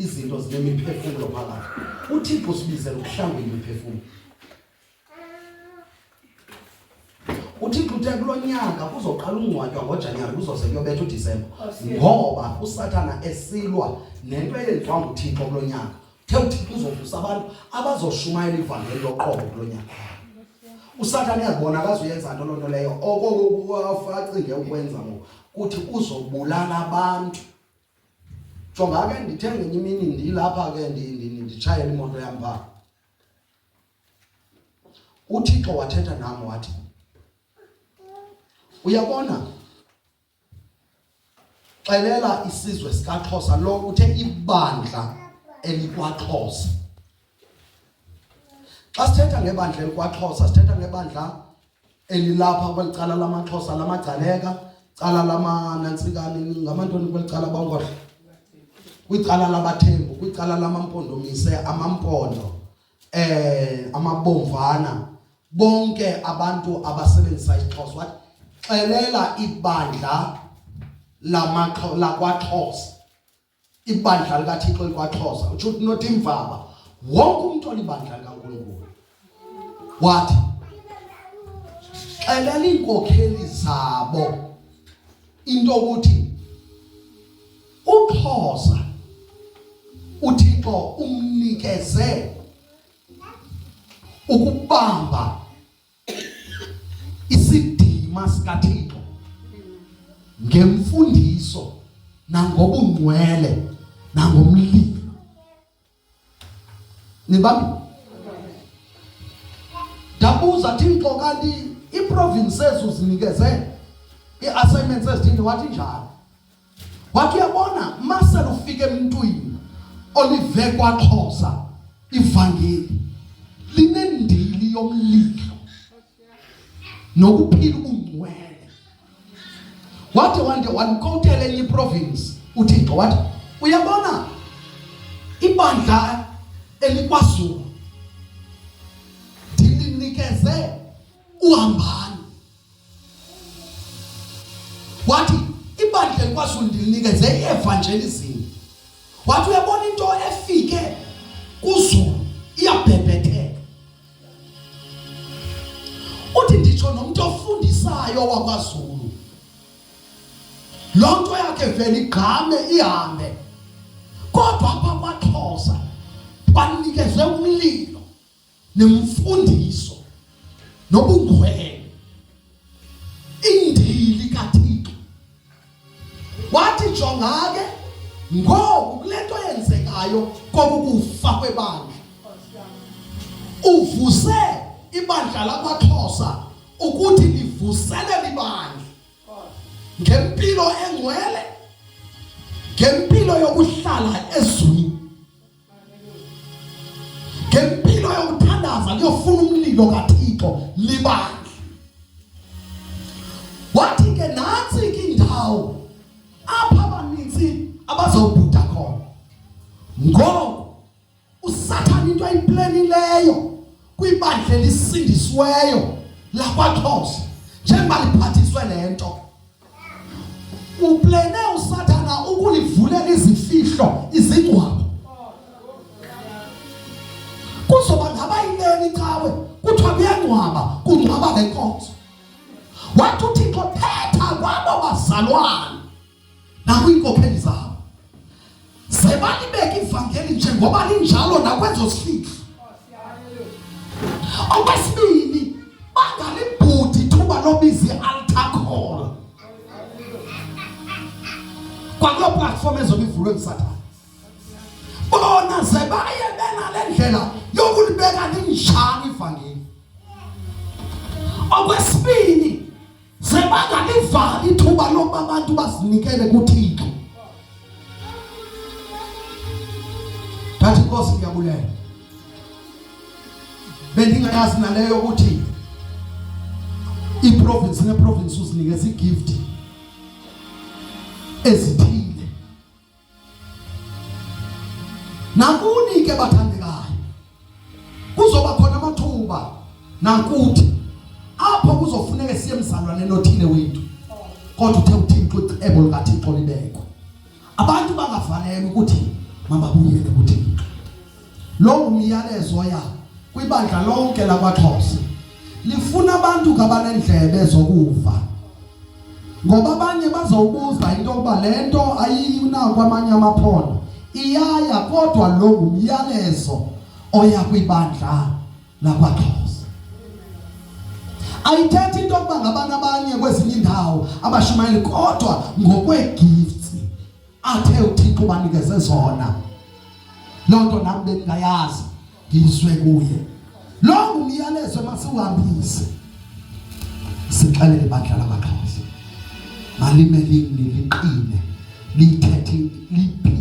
Izinto zinemiphefumlo phakathi. UThixo usibizela ukuhlangula imiphefumlo. UThixo uthe kulo nyaka kuzoqala ungcwatywa ngoJanuwari kuzoze kuyobetha uDisemba ngoba uSathana esilwa nento eyenziwa nguThixo kulo nyaka. Uthe uThixo uzovusa abantu abazoshumayela ivangeli loqobo kulo nyaka. USathane uyazibona akazuyenza nto loo nto leyo oko acinge ukwenza ngoku kuthi uzobulala abantu. Jonga ke ndithe ngenye imini ndilapha ke nditshayela imoto yam phaa. UThixo wathetha nam wathi, uyabona, xelela isizwe sikaXhosa lo uthe ibandla elikwaXhosa. Xa sithetha ngebandla elikwaXhosa sithetha ngebandla elilapha kweli cala lamaXhosa lamaGcaleka, cala lamanantsikani ngamantoni kweli cala bankohla kwicala labaThembu, kwicala lamaMpondomise, amaMpondo, amabomvana, bonke abantu abasebenzisa isiXhosa. Wathi xelela ibandla lamaXhosa lakwaXhosa, ibandla likaThixo likwaXhosa, utsho ukuthi not imvaba, wonke umuntu olibandla likaNkulunkulu. Wathi xelela iinkokheli zabo into ukuthi uXhosa uThixo umnikeze ukubamba isidima sikaThixo ngemfundiso nangobungcwele nangomlilo. Nibambi? Ndabuza Thixo kanti iiprovinces uzinikeze ii-assignments ezithini? Wathi njalo. Wathi uyabona masele ufike emntwini olive kwaXhosa ivangeli linendili yomlilo nokuphila ubungcwele. Wathi wande wandikowutela enye iprovince uThixo wathi uyabona ibandla elikwaZulu ndilinikeze uhambani. Wathi ibandla elikwaZulu ndilinikeze i-evangelism. Wathi uyabona into efike kuZulu iyabhebhetheka. Uthi nditsho nomntu ofundisayo wakwaZulu loo nto yakhe vele igqame ihambe, kodwa apha kwaXhosa banikezwe umlilo nemfundiso nobungcwele, indili kaThixo. Wathi jonga ke ngoku kule nto yenzekayo kokukufa kwebandla, uvuse ibandla lakwaXhosa ukuthi livuselele ibandla ngempilo engcwele, ngempilo yokuhlala ezulwini, ngempilo yokuthandaza kuyofuna umlilo kaThixo libandla. Wathi ke nantsi ke indawo apha abaninzi abazawubhuda khona. Ngoko uSathane into ayiplenileyo kwibandla elisindisiweyo lakwaXhosa njengoba liphathiswe le nto, uplene uSathana ukulivulela izifihlo izingcwabo. Kuzoba ngaba yileni icawe kuthiwa kuyangcwaba, kungcwaba le nkonzo. Wathi uThixo thetha kwabo bazalwane nakwiinkokheli zabo ze balibeke ivangeli njengoba linjalo nakwezo zifihlo. Okwesibini, bangalibhudi ithuba lobiza i-altar call kwakuloo platform ezobe ivulwe nguSathane. Bona ze baye benale ndlela yokulibeka linjalo ivangeli. Okwesibini, ze bangalivali ithuba lokuba abantu bazinikele kuThixo. Ndathi Nkosi ngiyabulela, bendingayazi naleyo ukuthi iprovince neprovince uzinikeza igift ezithile. Nakuni ke bathandekayo, kuzoba khona amathuba nakuthi apho kuzofuneka siye emzalwaneni othile wethu, kodwa uthe uThixo icebo likaThixo libekwe. Abantu bangavalelwa ukuthi Mababuyele kuThixo. Lo ngumyalezo ya kwibandla lonke lakwaXhosa. Lifuna abantu abanendlebe zokuva. Ngoba abanye bazowubuza into yokuba le nto ayiyina kwamanye amaphondo. Iyaya kodwa lo ngumyalezo oya kwibandla lakwaXhosa. Ayithethi into yokuba ngabantu abanye kwezinye iindawo abashumayeli kodwa ngokweegifts athe uThixo ubanikeze zona. Loo nto nam bendingayazi ngiyizwe kuye. Lo ngumyalezo masiwuhambise. Sixelele ibandla lamaXhosa. Malime lini liqine lithethe libhile.